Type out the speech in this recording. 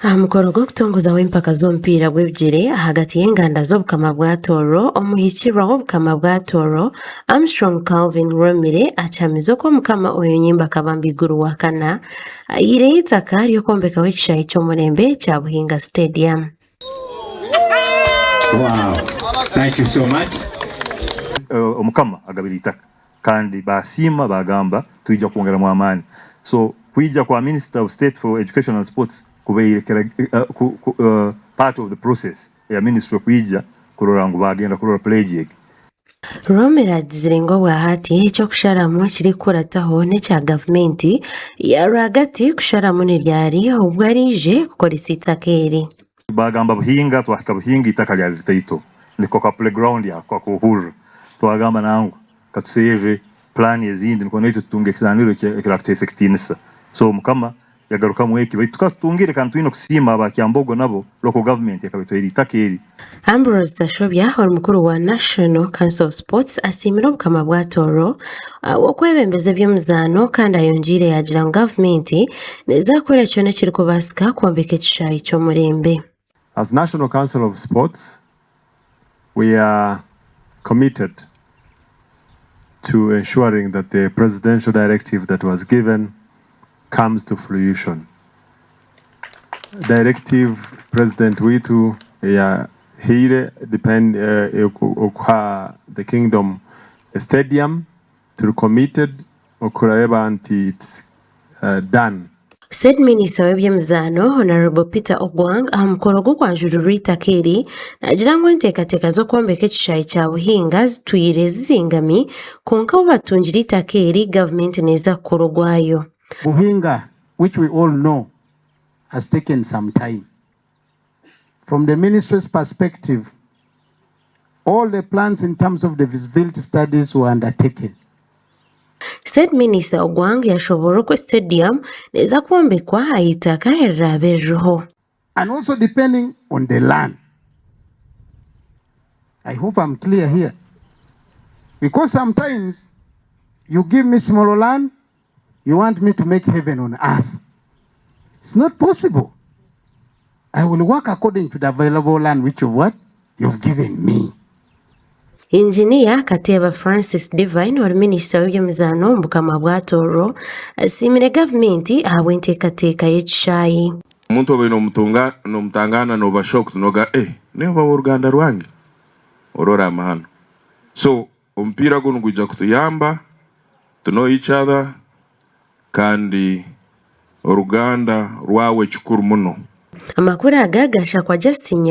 Aha mukoro gw'okutongozaho empaka z'omupiira gw'ebigyere ahagati y'enganda z'Obukama bwa Tooro, omuhikirwa w'Obukama bwa Tooro, Armstrong Calvin Rwemire akihamize oku Omukama Oyonyimba Kabamba Iguru wa kana ahaireyo eitaka ry'okwombekaho ekishaayi ky'omurembe ekya Buhinga Stadium. Wow. Thank you so much. Omukama agabire eitaka kandi basiima bagamba twija kwongeramu amaani. So kwija kwa Minister of State for Education and Sports kubaire part of the process eya ministry kwija kurora ngu bagenda kurora pledge egi. Romero agizire ngu obwahati eky'okusharamu ekirikukurataho n'ekya gavumenti ya rwagati kusharamu ni ryari obu araije kukoresa eitaka eri. Bagamba Buhinga, twahika Buhinga eitaka ryari ritaito niko ka playground ako akohurira twagamba nangwa katuserre plan ezindi nikwo naitwe tutunge ekizaaniro ekiratuhaisa ekitiinisa so Mukama yagarukamu eki baitu tukaba tutungire kandi twine kusiima aba Kyambogo nabo local government ekaba etwaire eitaka eri. Ambrose Tashobya ori mukuru wa National Council of Sports asiimire Obukama bwa Tooro ahabw'okwebembeza eby'emizaano kandi ayongyeire yaagira ngu gavumenti neeza kukora kyona ekirikubaasika kwombeka ekishaayi ky'omurembe. As National Council of Sports, we are committed to ensuring that the presidential directive that was given comes to fruition. Directive President waitu eyahaire depend okuha the kingdom a stadium, turi committed okureeba nti it's done. State Minister w'eby'emizaano Hon. Peter Ogwang aha mukoro gw'okwanjurira eitaka eri naagira ngu enteekateeka z'okwombeka ekishaayi kya Buhinga zitwire zizingami kwonka obu batungire eitaka eri gavumenti neeza kukora ogwayo. Buhinga, which we all know has taken some time. From the ministry's perspective, all the plans in terms of the feasibility studies were undertaken. State Minister Ogwang yashoboorora oku stadium neeza kwombekwa aha itaka eriraabe ririho. And also depending on the land. I hope I'm clear here. Because sometimes you give me small land, you want me to make heaven on earth. It's not possible. I will work according to the available land which you what? You've given me. Inginiya Kateeba Francis Divine ori minisita w'eby'emizaano omu Bukama bwa Tooro asiimire gavumenti ahabw'enteekateeka y'ekishaayi. Omuntu obaire nomutangaana noba shocked noga eh niiwe ow'oruganda rwange orora amahano so omupiira gunu nigwija kutuyamba to know each other kandi oruganda rwawe kikuru muno. Amakuru aga gashakwa Justine.